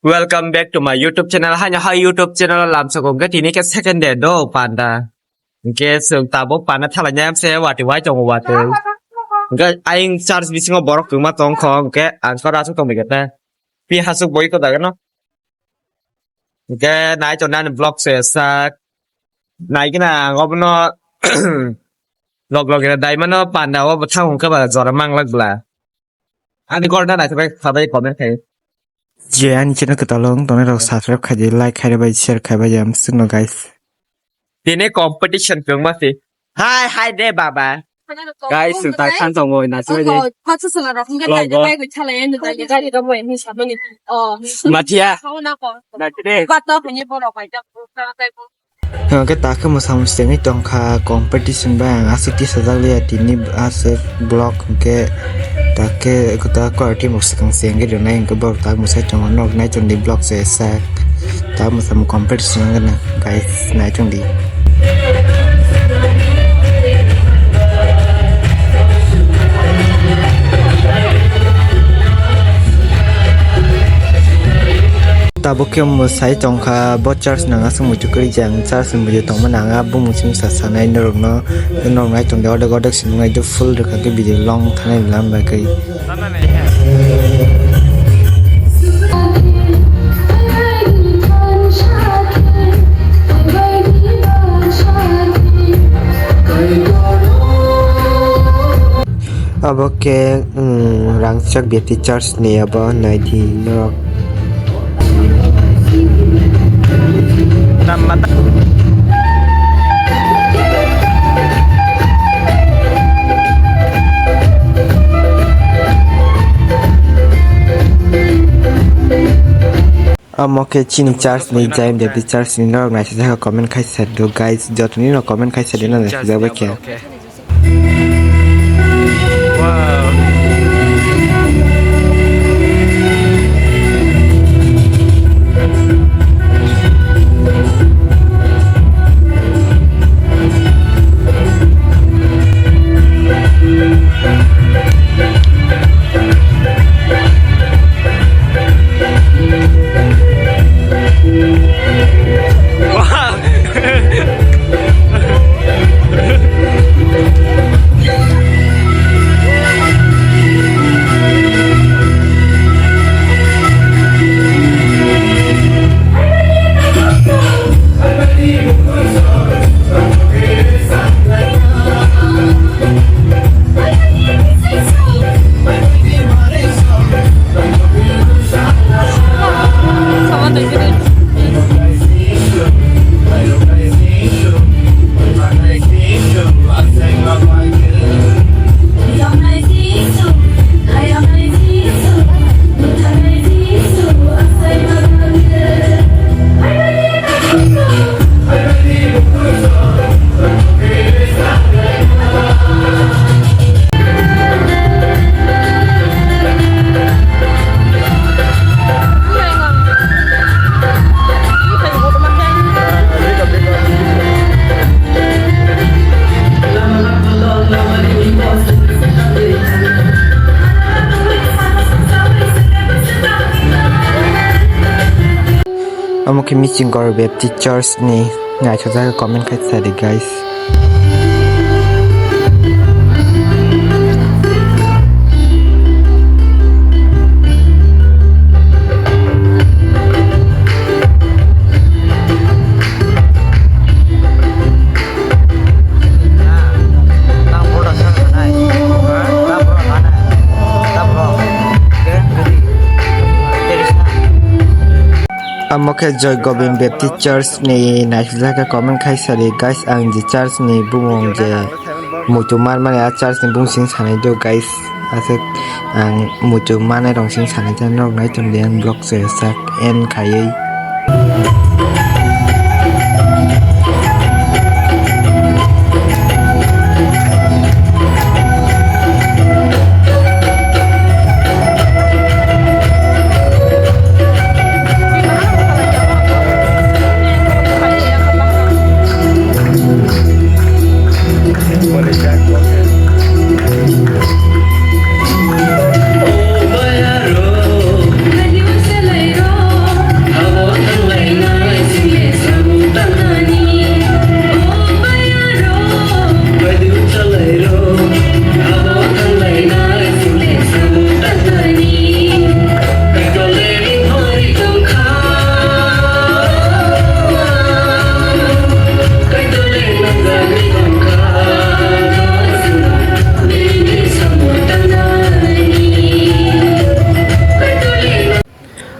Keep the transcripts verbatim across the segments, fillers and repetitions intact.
Welcome back to my YouTube channel. Haino hai YouTube channel lamsok hwnkhe tini khe second day do panda. Hwnkhe chwng tabuk panda thalainai se wati wai tongo wati. Hwnkhe ayang church bisingo borok kwbangma tongkho hwnkhe ang khe aswk tongbaikha ta. Pi hasuk boi ko dagano. Hwnkhe nai tongnani vlog se sak. Naigwna ang obono log log ina daimano panda o bwthang hwnkhe ba jora manglak bla. Ani gorna naithok khabai comment khai. Je ani channel kwtal wng tongnai rok subscribe khai di, like khai bai, share khai bai, jam sino guys. Tini competition kwbangma si. Hai hai de baba. Guys, chwng ta khan tongo na swi de. Oho, phatsa sala rok hwnkhe Logo. Taijak bai gwi thalai ani dagi gari rok bai hwnwi samani. Oh. Mathia. Khao na ko. Na de. Bato hwnwi borok bai jak. Hwnkhe takhe mwsamung se tongkha competition bai ang aswk tisajak liya tini aswk vlog hwnkhe takhe kwtal quality mung swkang se wngwi rwnai hwnkhe borok tak mwsai tongo nok nai tongdi vlog se sak tak mwsamung competition wngkha na guys nai tongdi. Tabuk khe mwsai tongkha bo church nang aswk muitu kwrwi jang church ni muitu tongma nang a bumung simi sa sanai norokno norok nai tongdi odek odek simi nai full rwkha khe video long thanai lam bai khe. Abo khe, mm, rangchak Baptist Church ni abo naidi norok. Omo khe chini church ni Zion Baptist Church ni norok naisajak comment khai sadi guys, jotoni no comment khai sadi no naisajak bai khe. Omo khe Missing Goro Baptist Church ni naithokjak comment khai sadi guys. Omo khe Joy Govind Baptist Church ni naisajak khe comment khai sadi guys, ang je church ni bumung je muitu mar mani a church ni bumung sing sanai do guys, aswk ang muitu manai rong sing sanai norok nai tongdi ang vlog se sak end khaiwi.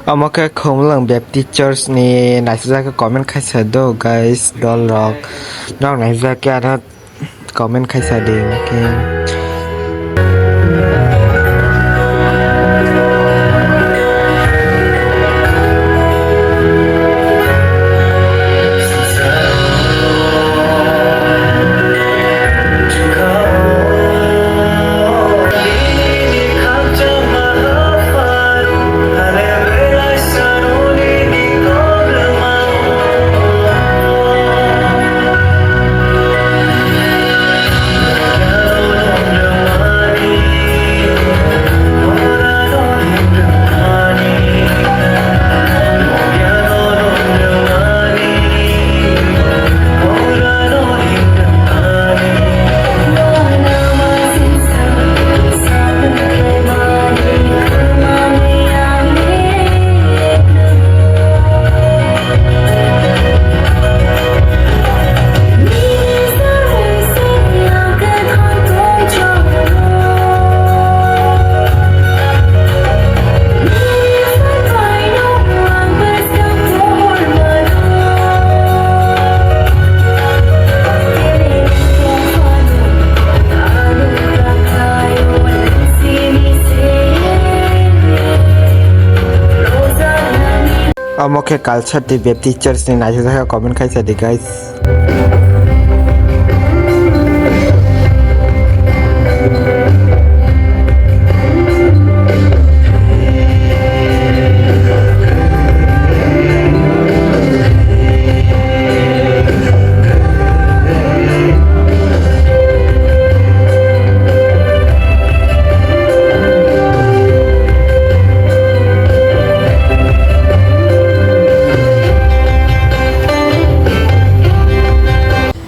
Omo khe Khumlwng Baptist Church ni naisajak khe comment khaisa do guys, dol rok. Nok naisajak khe ano comment khaisa di, okay. Omo khe Culture Day Baptist Church ni naisajak khe comment khaisa di guys.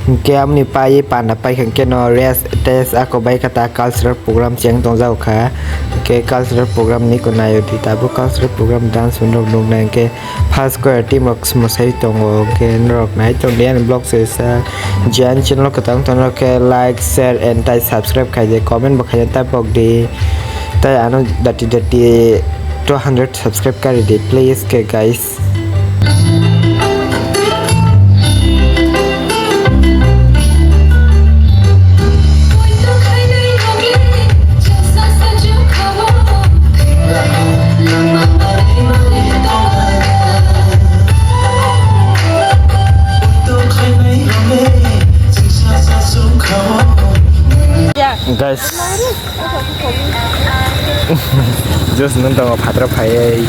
Hwnkhe amoni pai panda paikha hwnkhe no rest test ako bai kha ta cultural program cheng tongjago kha. Hwnkhe cultural program ni ko naio di tabuk cultural program dance rok nuknai hwnkhe first choir team rok mwsai tongo hwnkhe norok nai tongdi ani vlog se sa je ani channel o kwtal wngtong norok khe like share and tai subscribe khaidi comment bo khaina ta pokdi tai ano dati dati two hundred subscribe karidi please khe guys. Guys, Just nung tongo phatra phaiwi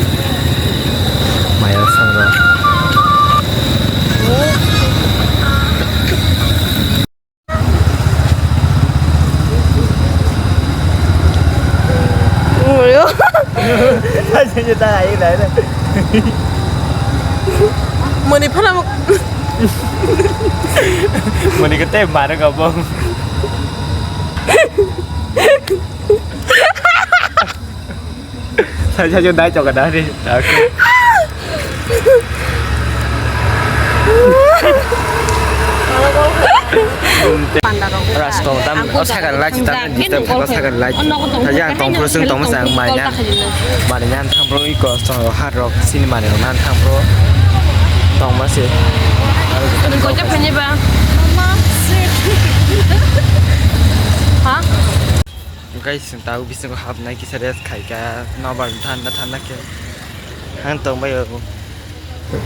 maya songro. Moni phano moni kete mare gabong. Saya saja dai coba dari. Oke. Ras tong tam o sakan lai tam disturb thang sakan lai. Saja ang tong pro sung tong masang manya. Manya ang thang pro i kos tong har rok sini manya nan thang pro tong masi. Ha? Guys, chwng tabuk bisingo hapnai kisa rest khaika, nobar thanda thanda khe hang tongbai o.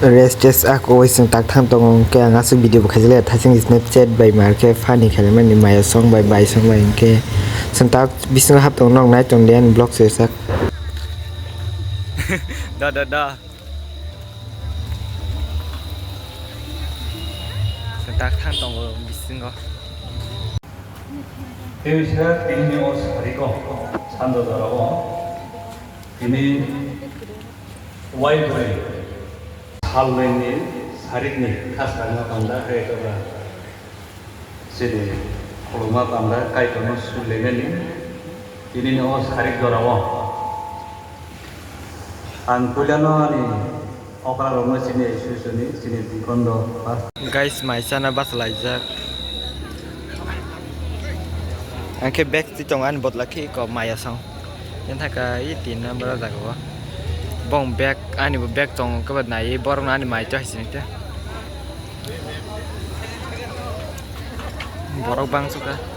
Rest test ako oi chwng tak thang tongo, hwnkhe ang aswk video bo khaijak le thaising Snapchat bai mar khe funny khaimani maya song bai bai song bai hwnkhe chwng tak bisingo hap tongo, nok nai tong de ani vlog se sak. Da da da. Chwng tak thang tongo bisingo. Tei wngkha tinini o sariko sando jorao tini waibrwi salnwini sarikni khasarma panda hai khe ba chini khuluma panda Kaitorno sulenani tinini o sarik jorao. Ang puilano ani okra rokno chini suisuni chini dikondo. Guys, mai chana bachalaijak. Ang khe bag twi tongo ani botla khe iko maya song. Yang thaka i tin number o jaga o. Bong bag, ani bo bag tongo, kebo naiwi borok no ani mai to hai sini te. Borok bangso kha.